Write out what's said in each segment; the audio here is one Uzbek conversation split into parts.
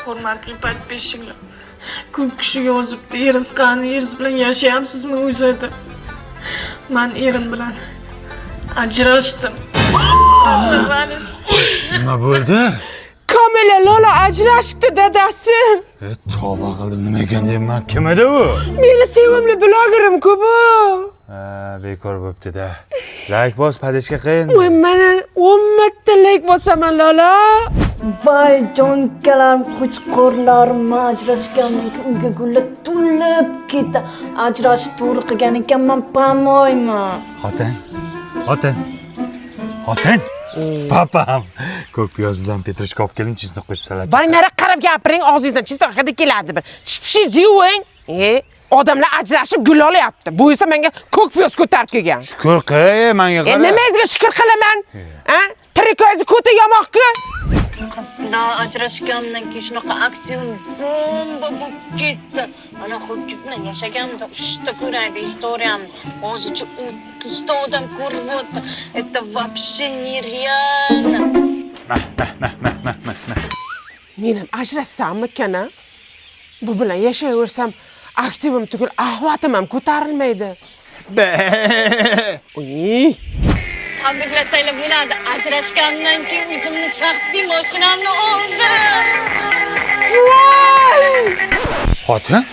Hurmatli подписчик lar. Ko'p kishi yozibdi, eringiz qani, eringiz bilan yashayapsizmi o'zi deb. Man erim bilan ajrashdim. Расставались. Nima bo'ldi? Komila Lola ajrashibdi, dadasi. E, tavba qildim, nima ekan deyman. Kim edi u? Meni sevimli blogerim-ku bu. Ha, bekor bo'pti-da. Layk bos, поддержка qiyin. Voy, mana 10 marta layk bosaman, Lola. Voy, jonkalarim, qo'chqorlarim, ajrashgandan keyin uyga gullar to'lib ketdi. Ajrashib to'g'ri qilgan ekanman, по-моему. Xotin. Xotin. Xotin. Papam. Ko'k piyoz bilan петрушка olib keling, чеснок qo'shib salat. Boring, nariyoqqa qarab gapiring, og'zingizdan чеснок hidi keladi bir. Tishingizni yuving. E, odamlar ajrashib gul olyapti. Bu esa menga ko'k piyoz ko'tarib kelgan. Shukur qil, menga E, qara. nimangizga shukur qilaman? A? Trikoyingizni ko'ti yamoqku. Qizlar, ajrashgandan keyin shunaqa aktiv bomba bo'lib ketdi. Ana ho'kiz bilan yashaganimda uchta ko'raydi история mni. Hozircha 30 ta odam ko'rib o'tdi. Это вообще нереально. Men ham ajrashsammikan, a? Bu bilan yashayversam, aktivim tugul, ahvatim ham ko'tarilmaydi. Be. Uy, Tabriklasanglar bo'ladi. Ajrashgandan keyin o'zimni shaxsiy mashinamni oldim. Xotin?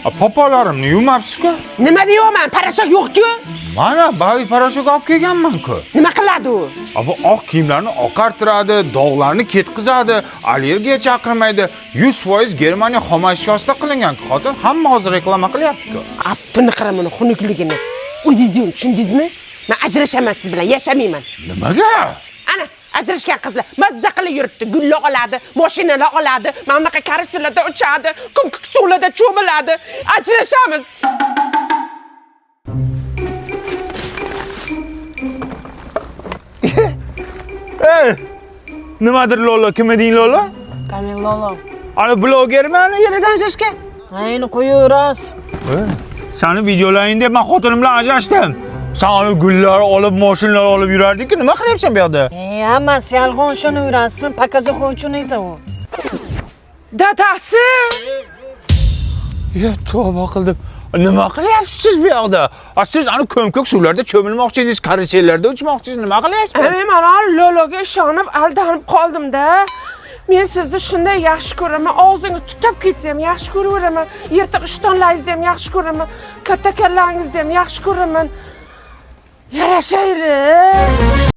A, popolarimni yuvmabsiz-ku. Nima deyapman? Порошок yo'q-ku. Mana bavi порошок olib kelganman-ku. Nima qiladi u? A, bu oq kiyimlarni oqartiradi, dog'larni ketqizadi, allergiya chaqirmaydi. 100% Germaniya xomashiyosida qilingan, xotin. Hamma hozir reklama qilyapti-ku. Appini qara buni xunukligini. O'zingiz yuving, tushundingizmi? Men ajrashaman siz bilan, yashamayman. Nimaga? Ana, ajrashgan qizlar mazza qilib yuribdi. Gullar oladi, mashinalar oladi, mana bunaqa karusellarda uchadi, ko'k suvlarda cho'miladi. Ajrashamiz. Ey! Nimadir Lola, kim eding Lola? Kamil Lolo. Ana blogermi, ana yeridan ajrashgan? Ha, endi qo'yaverasiz. Sani videolaring deb men xotinim bilan ajrashdim. Sen ana gullar olib, mashinalar olib yurarding-ku, nima qilyapsan bu yoqda? E, hammasi yolg'on, shuni yurasizmi? Показуха uchun edi u. Dadasi! Ya, tavba qildim. Nima qilyapsiz siz bu yoqda? A, siz ana ko'mkak suvlarda cho'milmoqchi edingiz, karusellarda uchmoqchisiz, nima qilyapsiz? Men mana Lologa ishonib aldanib qoldim-da. Men sizni shunday yaxshi ko'raman, og'zingiz tutab ketsa ham yaxshi ko'raveraman. Yirtiq ishtonlaringizni ham yaxshi ko'raman, katta kallangizni ham yaxshi ko'raman. Yarashaylik.